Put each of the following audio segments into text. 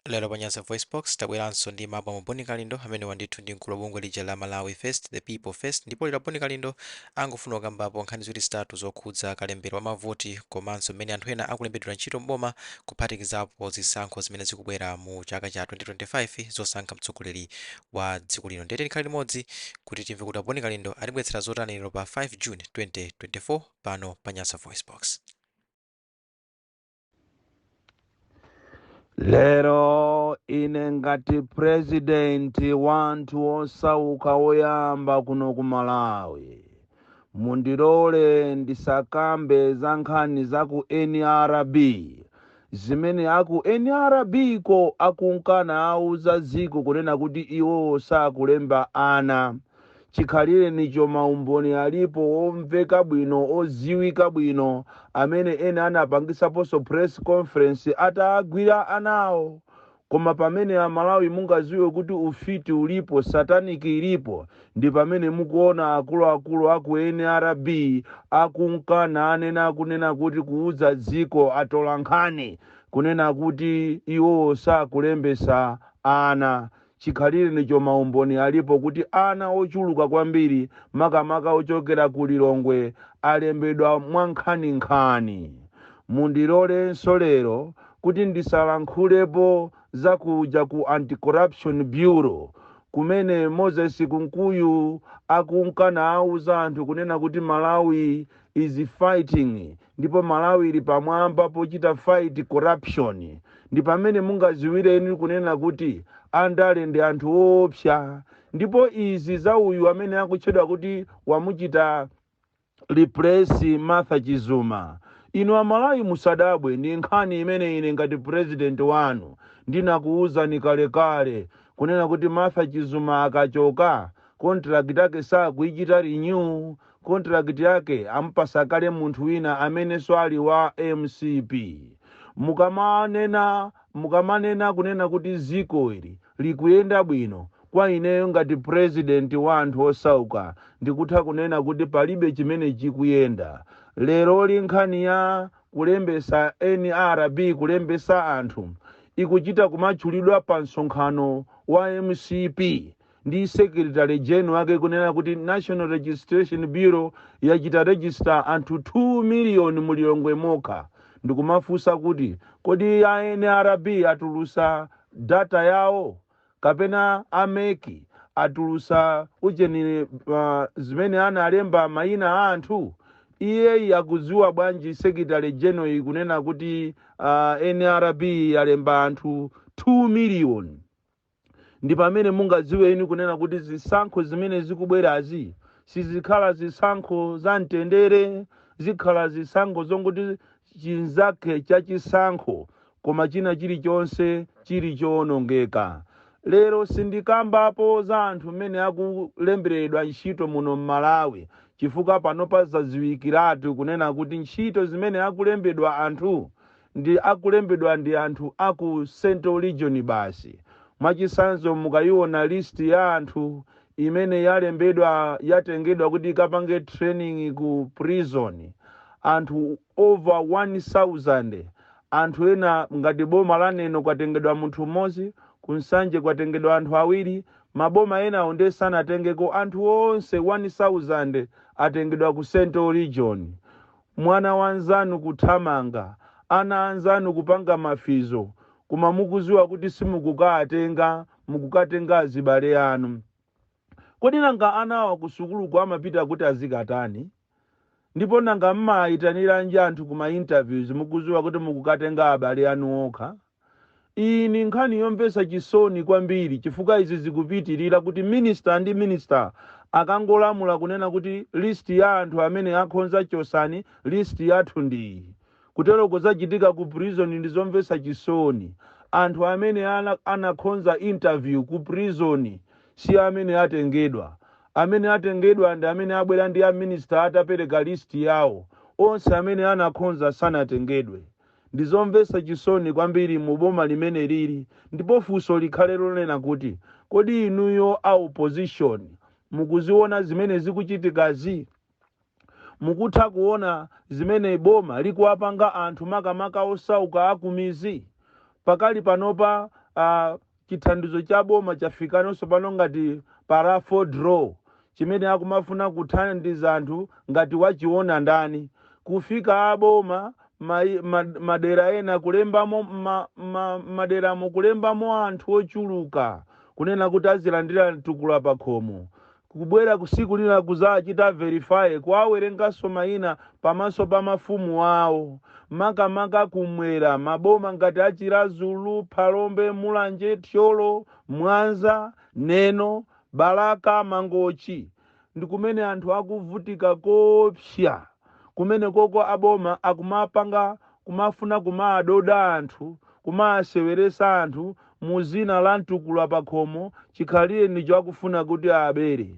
Lero pa Nyasa VoiceBox tabweranso ndi mawu a Bon Kalindo amenewa ndithu ndi mkulu wa bungwe lija la Malawi First, The People First, ndipo lero Bon Kalindo angofuna kukambapo nkhani ziwiri zitatu zokhudza kalembera wa mavoti komanso mmene anthu ena akulembedwera ntchito m'boma, kuphatikizapo zisankho zimene zikubwera mu chaka cha 2025 zosankha mtsogoleri wa dziko lino. Ndiye tikhale limodzi kuti timve kuti a Bon Kalindo atibweretsera zotani lero pa 5 June 2024 pano pa Nyasa VoiceBox. Lero ine ngati president wanthu osauka woyamba kuno ku Malawi, mundilole ndisakambe za nkhani za ku NRB zimene aku NRB ko akunkana auza dziko kunena kuti iwo sakulemba ana. Chikhalirenicho maumboni alipo omveka bwino, odziwika bwino, amene ena anapangisaponso press conference atagwira anawo. Koma pamene Amalawi mungaziwe kuti ufiti ulipo, satanic ilipo, ndi pamene mukuona akuluakulu aku NRB akunkana anena kunena kuti kuuza dziko atolankhani kunena kuti iwo sakulembesa ana. Chikhalirenicho maumboni alipo kuti ana ochuluka kwambiri, makamaka ochokera ku Lilongwe, alembedwa mwankhaninkhani. Mundilolenso lero kuti ndisalankhulepo za kuja ku Anti-Corruption Bureau kumene Moses Kunkuyu akunkana auza anthu kunena kuti Malawi is fighting, ndipo Malawi ili pamwamba pochita fight corruption. Ndi pamene mungaziwireni kunena kuti andale ndi anthu oopsa. Ndipo izi za uyu amene akutchedwa kuti wamuchita replace Martha Chizuma, inu Amalawi musadabwe, ndi nkhani imene ine ngati president wanu ndinakuwuzani kalekale kunena kuti Martha Chizuma akachoka, contract yake sakuichita renew, contract yake ampasa kale munthu wina amenenso ali wa MCP. Mukamanena kunena kuti ziko ili likuyenda bwino, kwa ineyo ngati president wa anthu osauka ndikutha kunena kuti palibe chimene chikuyenda. Leroli nkhani ya kulembesa NRB, kulembesa anthu, ikuchita kumatchulidwa pa msonkhano wa MCP ndi secretary general wake kunena kuti National Registration Bureau yachita register anthu 2 million mu Lilongwe mokha. Ndikumafunsa kuti kodi a NRB atulusa data yawo, kapena a MEC atulusa ujeni zimene analemba mayina a anthu? Iyeyi akudziwa bwanji secretary general kunena kuti NRB yalemba anthu 2 million? Ndi pamene mungadziwe inu kunena kuti zisankho zimene zikubwerazi sizikhala zisankho za mtendere, zikhala zisankho zongoti chinzake cha chisankho, koma china chilichonse chili chowonongeka. Lero sindikambapo za anthu mmene akulemberedwa ntchito muno m'Malawi, chifukwa panopa zadziwikiratu kunena kuti ntchito zimene akulembedwa anthu ndi akulembedwa ndi anthu aku Central Region basi. Mwachitsanzo, mukayiona list ya anthu imene yalembedwa, yatengedwa kuti ikapange training ku prison, anthu over 1000. Anthu ena ngati boma la Neno kwatengedwa munthu mmodzi, ku Nsanje kwatengedwa anthu awiri, maboma enawo ndiye sanatengeko. Anthu onse 1000 atengedwa ku Central Region. Mwana wanzanu kuthamanga, ana anzanu kupanga mafizo, koma mukuziwa kuti simukukatenga, mukukatenga azibale anu. Kodi nanga anawa ku sukuluko amapita kuti azikatani? Ndipo nanga mmayitaniranji anthu kuma interviews mukuziwa kuti mukukatenga abale anu okha? Iyi ni nkhani yomvetsa chisoni kwambiri, chifukwa izi zikupitirira kuti minister ndi minister akangolamula kunena kuti list ya anthu amene akhonza chosani, list yathu ndiyi. Kutero kuzachitika ku prison ndi zomvetsa chisoni. Anthu amene anakhonza interview ku prison si amene atengedwa. Amene atengedwa ndi amene abwera ndi a minister atapereka list yawo. Onse amene anakhonza sanatengedwe. Ndizomvetsa chisoni kwambiri mu boma limene lili. Ndipo funso likhale lonena kuti kodi inuyo a opposition mukuziona zimene zikuchitikazi? Mukutha kuona zimene boma likuwapanga anthu makamaka osauka akumizi? Pakali panopa Chithandizo cha boma chafikanso pano ngati pa raffle draw, chimene akumafuna kuthandiza anthu ngati wachiona ndani. Kufika aboma madera ena kulembamo maderamo kulembamo anthu ochuluka kunena kuti azilandira mtukula pa khomo, kubwera kusiku lina kuzachita verify, kuwawerenganso mayina pamaso pa mafumu awo, makamaka kumwera, maboma ngati aChiradzulu, Phalombe, Mulanje, Thyolo, Mwanza, Neno, Balaka, Mangochi, ndi kumene anthu akuvutika kopsa. Kumene koko aboma akumapanga kumafuna kumadoda anthu, kumaseweresa anthu mu zina la mtukula pa khomo. Chikhalire ndicho akufuna kuti abere.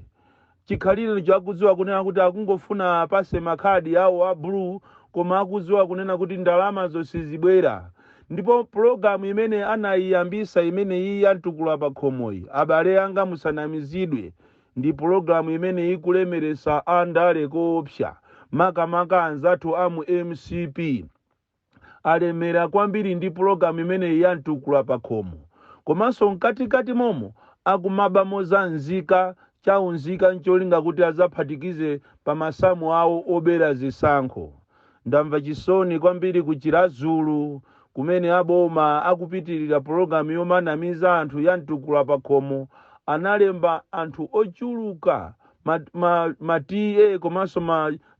Chikhalire ndicho akudziwa kunena kuti akungofuna apase makhadi awo a blue, koma akudziwa kunena kuti ndalamazo sizibwera. Ndipo pulogalamu imene anayiyambisa imene iyi ya mtukula pa khomoyi, abale anga, musanamizidwe, ndi pulogalamu imene ikulemeresa andale koopsa, makamaka anzathu amu MCP alemera kwambiri ndi pulogalamu imeneyi ya mtukula pa khomo. Komanso mkatikati momo akumabamo za nzika chaunzika, ncholinga kuti adzaphatikize pa masamu awo obera zisankho. Ndamva chisoni kwambiri ku Chiradzulu kumene aboma akupitirira pulogalamu yomanamiza anthu ya mtukula pa khomo. Analemba anthu ochuluka, ma TA komanso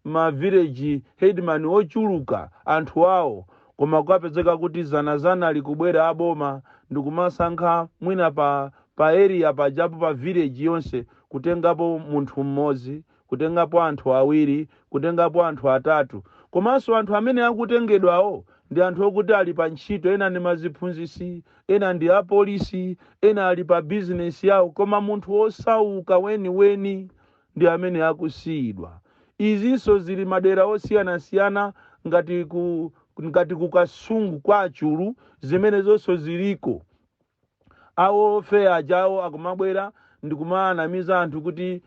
ma village headman ochuluka, anthu awo, koma kukapezeka kuti zanazana likubwera aboma ndikumasankha mwina pa area pajapo, pa village yonse, kutengapo munthu mmodzi, kutengapo anthu awiri, kutengapo anthu atatu. Komanso anthu amene akutengedwawo ndi anthu okuti ali pa ntchito, ena ndi maziphunzisi, ena ndi apolisi, ena ali pa bizinesi yawo, koma munthu wosauka weniweni ndi amene akusiyidwa. Izinso zili madera osiyanasiyana, ngati ku Kasungu kwa Chulu, zimene zonso ziliko. Awo fe ajawo akumabwera ndikumanamiza anthu kuti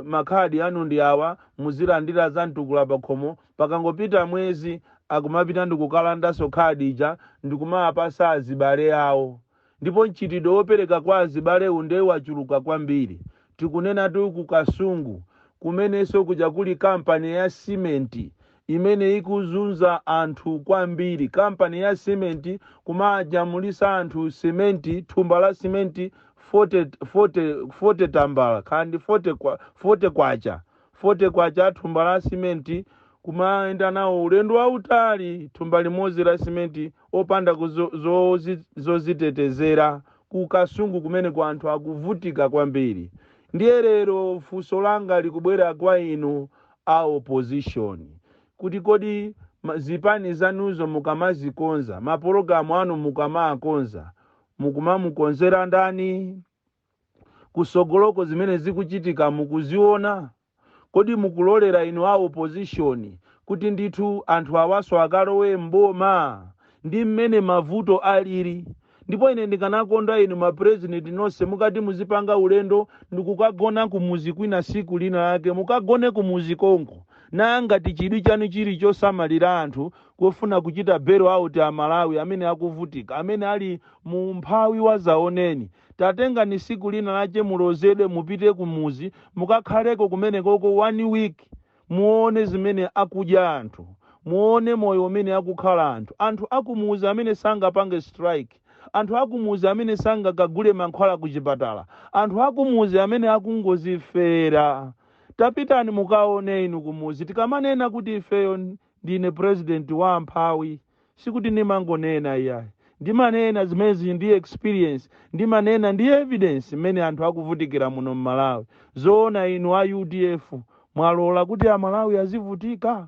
makhadi anu ndi awa, muzilandira za mtukula pakhomo. Pakangopita mwezi akumapita ndikukalandanso khadi ija ndikumapasa azibale awo. Ndipo mchitidwe wopereka kwa azibale unde wachuluka kwambiri. Tikunena tu ku Kasungu kumenenso kuja kuli kampani ya simenti imene ikuzunza anthu kwambiri. Kampani ya simenti kumajamulisa anthu simenti, thumba la simenti 40, 40, 40 tambala kandi 40, 40 kwacha, 40 kwacha thumba la simenti, kumayenda nawo ulendo wautali, thumba limodzi la simenti, opanda zozitetezera. Ku Kasungu kumene ku anthu akuvutika kwambiri. Ndiye lero funso langa likubwera kwa inu a opposition kuti kodi zipani zanuzo mukamazikonza, mapologalamu anu mukamakonza, mukumamukonzera ndani? Kusogoloko zimene zikuchitika mukuziona? Kodi mukulolera inu a opposition kuti ndithu anthu awaso akalowe mboma ndi mmene mavuto alili? Ndipo ine ndikanakonda inu mapresident nonse mukati muzipanga ulendo ndikukagona kumuzi kwina siku lina lake, mukagone kumuzi konko. Nangati chidwi chanu chili chosamalira anthu, kufuna kuchita bail out Amalawi amene akuvutika, amene ali mu umphawi wa zaoneni, tatengani siku lina lache mulozedwe, mupite kumuzi, mukakhaleko kumenekoko one week, muone zimene akudya anthu, muone moyo umene akukhala anthu. Anthu akumuzi amene sangapange strike, anthu akumuzi amene sangakagule mankhwala ku chipatala, anthu akumuzi amene akungozifera. Tapitani mukaone inu kumuzi. Tikamanena kuti ifeyo ndine president wa amphawi, sikuti ndimangonena iyayi. Ndimanena zimezi ndi experience, ndimanena ndi evidence mmene anthu akuvutikira muno mMalawi. Zoona inu a UDF mwalola kuti Amalawi azivutika?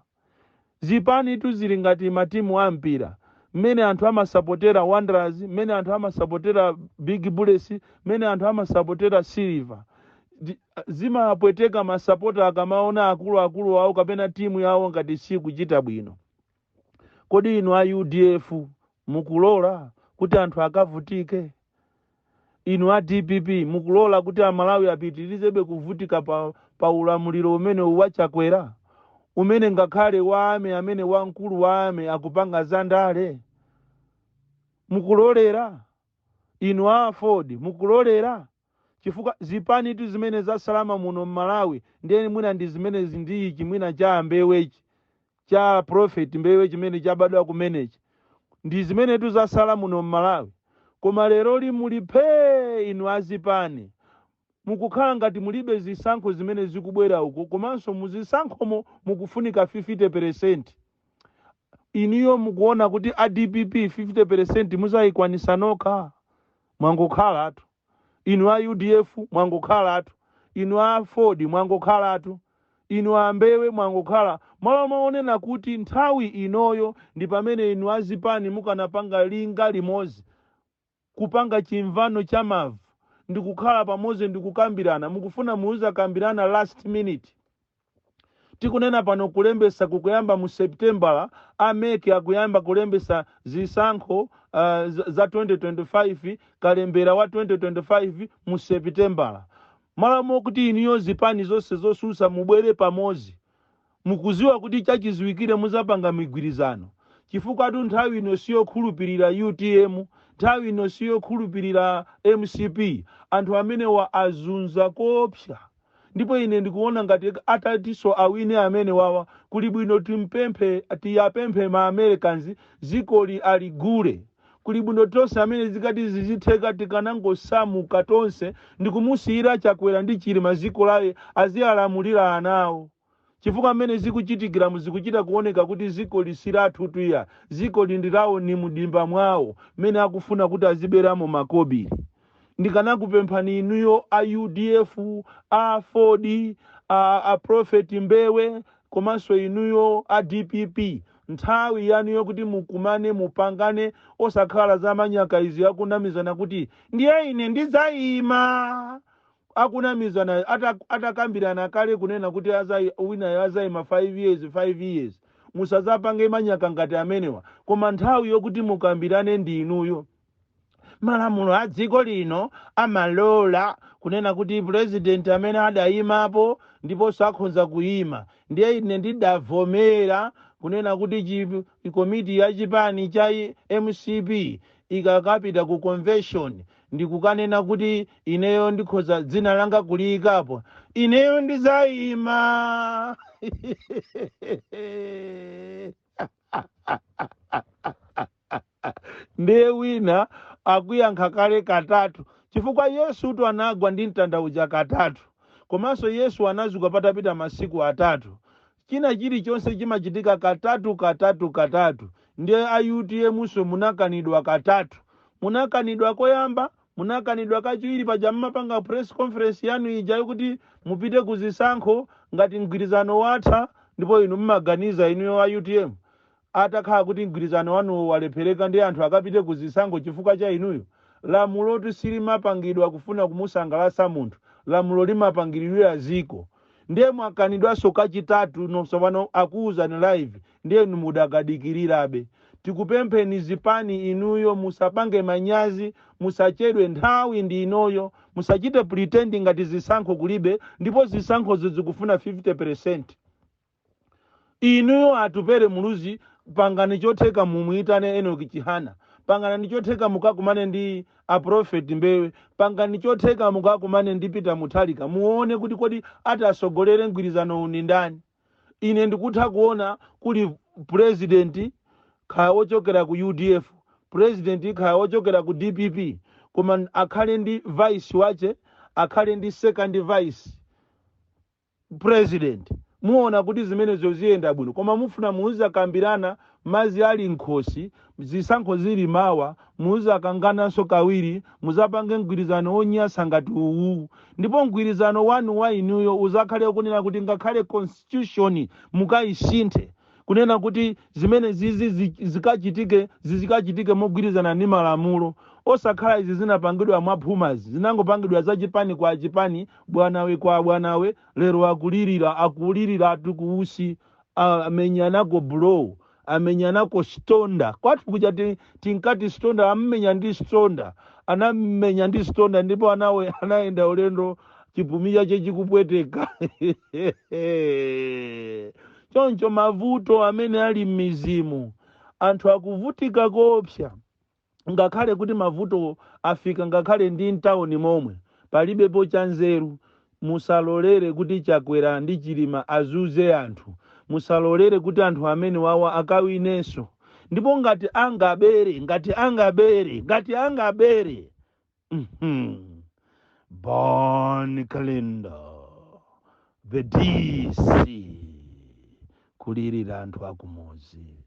Zipani tu zili ngati matimu a mpira, mmene anthu amasapotera Wanderers, mmene anthu amasapotera Big Bullets, mmene anthu amasapotera Silver. Zimapweteka masapota akamaona akuluakulu awo kapena timu yawo ngati sikuchita bwino. Kodi inu a UDF mukulola kuti anthu akavutike? Inu a DPP mukulola kuti Amalawi apitirizebe kuvutika pa ulamuliro umene waChakwera, umene ngakhale waame amene wamkulu waame akupanga zandale? Mukulolera? Inu a Aford mukulolera? Chifukwa zipanitu zimene zasalama muno mMalawi ndiye mwina ndi zimenezi, ndi ichi mwina cha Mbewechi, cha Prophet Mbewe chimene chabadwa kumenechi, ndi zimenetu zasala muno mMalawi. Koma leroli muli phee inu azipani, mukukhala ngati mulibe zisankho zimene zikubwera uko. Komanso muzisankhomo mukufunika 50%. Inuyo mukuona kuti a DPP 50% muzayikwanisa nokha? Mwangokhalatu. Inu a UDF mwangokhalatu. Inu a Aford mwangokhalatu. Inu a Mbewe mwangokhala. Malo maonena kuti nthawi inoyo ndi pamene inu azipani mukanapanga linga limodzi, kupanga chimvano cha mavu ndikukhala pamodzi ndikukambirana, mukufuna muzakambirana last minute. Tikunena pano kulembesa kukuyamba mu Septembala. A MEC akuyamba kulembesa zisankho za 2025, kalembera wa 2025 mu Septembala. Malo mokuti iniyo zipani zonse zosusa mubwere pamodzi, mukuziwa kuti chachiziwikire muzapanga migwirizano, chifukwa tu nthawi ino siyokhulupirira UTM, nthawi ino siyokhulupirira MCP. Anthu amenewa azunza koopsa, ndipo ine ndikuona ngati atatinso awine amene wawa, kuli bwino timpemphe, tiyapemphe ma Americans zikoli aligule. Kuli bwino tonse amene zikati zizitheka tikanangosamuka tonse ndikumusiyira Chakwera ndi Chilima ziko laye, aziyalamulira anawo, chifukwa mmene zikuchitikira muzikuchita kuoneka kuti ziko lisilathu tuya, ziko lindilawo ni mudimba mwawo mmene akufuna kuti aziberamo makobiri. Ndikanakupemphani inuyo a UDF, a Aford, a Prophet Mbewe, komanso inuyo a DPP, nthawi yanuyo kuti mukumane, mupangane, osakhala za manyaka izi akunamizana kuti ndiye ine ndidzayima. Akunamizana atakambirana kale kunena kuti wina azayima 5 years, 5 years. Musazapange manyaka ngati amenewa, koma nthawi yokuti mukambirane ndi inuyo. Malamulo a dziko lino amalola kunena kuti purezidenti amene adayimapo ndiponso akhonza kuyima. Ndiye ine ndidavomera kunena kuti komiti ya chipani cha MCP ikakapita ku convention ndikukanena kuti ineyo ndikhoza dzina langa kuliyikapo, ineyo ndizayima. Ndiye wina akuyankha kale katatu, chifukwa Yesu tu anagwa ndi mtanda uja katatu, komanso Yesu anazuka patapita masiku 3. China chilichonse chimachitika katatu, katatu, katatu. Ndiye a UTM so munakanidwa katatu. Munakanidwa koyamba, munakanidwa kachiwiri paja mmapanga press conference yanu ija yokuti mupite kuzisankho ngati mgwirizano watha. Ndipo inu mmaganiza inuyo a UTM atakhala kuti mgwirizano wanuwo walephereka ndi anthu akapite kuzisankho chifukwa cha inuyo? Lamulotu silimapangidwa kufuna kumusangalatsa munthu, lamulo limapangiridwira ziko. Ndiye mwakanidwanso kachitatu nonsopano, akuwuzani live, ndiye inu mudakadikirirabe. Tikupempheni zipani inuyo, musapange manyazi, musachedwe, nthawi ndi inoyo. Musachite pretending ngati zisankho kulibe, ndipo zisankhozo zikufuna 50%. Inuyo Atupere Muluzi, pangani chotheka mumuyitane Enoch Chihana, pangani chotheka mukakumane ndi a Prophet Mbewe, pangani chotheka mukakumane ndi Peter Mutharika, muone kuti kodi ati asogolere mgwirizano uwu ndi ndani. Ine ndikutha kuona kuli president kaya wochokera ku UDF, president kaya wochokera ku DPP, koma akhale ndi vice wache, akhale ndi second vice president. Muona kuti zimenezo ziyenda bwino. Koma mufuna muzakambirana mazi ali nkhosi, zisankho zili mawa, muzakangananso kawiri, muzapange mgwirizano wonyasa ngati uwu. Ndipo mgwirizano wanu wa inuyo uzakhale kunena kuti ngakhale constitution mukayisinthe, kunena kuti zimene zizi zikachitike, zikachitike mogwirizana ndi malamulo, osakhala izi zinapangidwa mwaphumazi, zinangopangidwa za chipani kwa chipani, bwanawe kwa bwanawe. Lero akulirira, akulirira atukuusi, amenyanako blow, amenyanako stonda. Kwathu kuja tinkati stonda, ammenya ndi stonda, anammenya ndi stonda, ndipo anayenda ulendo chipumi chache chikupweteka. Choncho mavuto amene ali m'mizimu, anthu akuvutika koopsa. Ngakhale kuti mavuto afika ngakhale ndi mtawuni momwe, palibepo chanzeru. Musalolere kuti Chakwera ndi Chilima azuze anthu. Musalolere kuti anthu amene wawa akawinenso. Ndipo ngati angabere, ngati angabere, ngati angabere, Bon Kalindo, the DC, kulirira anthu akumuzi.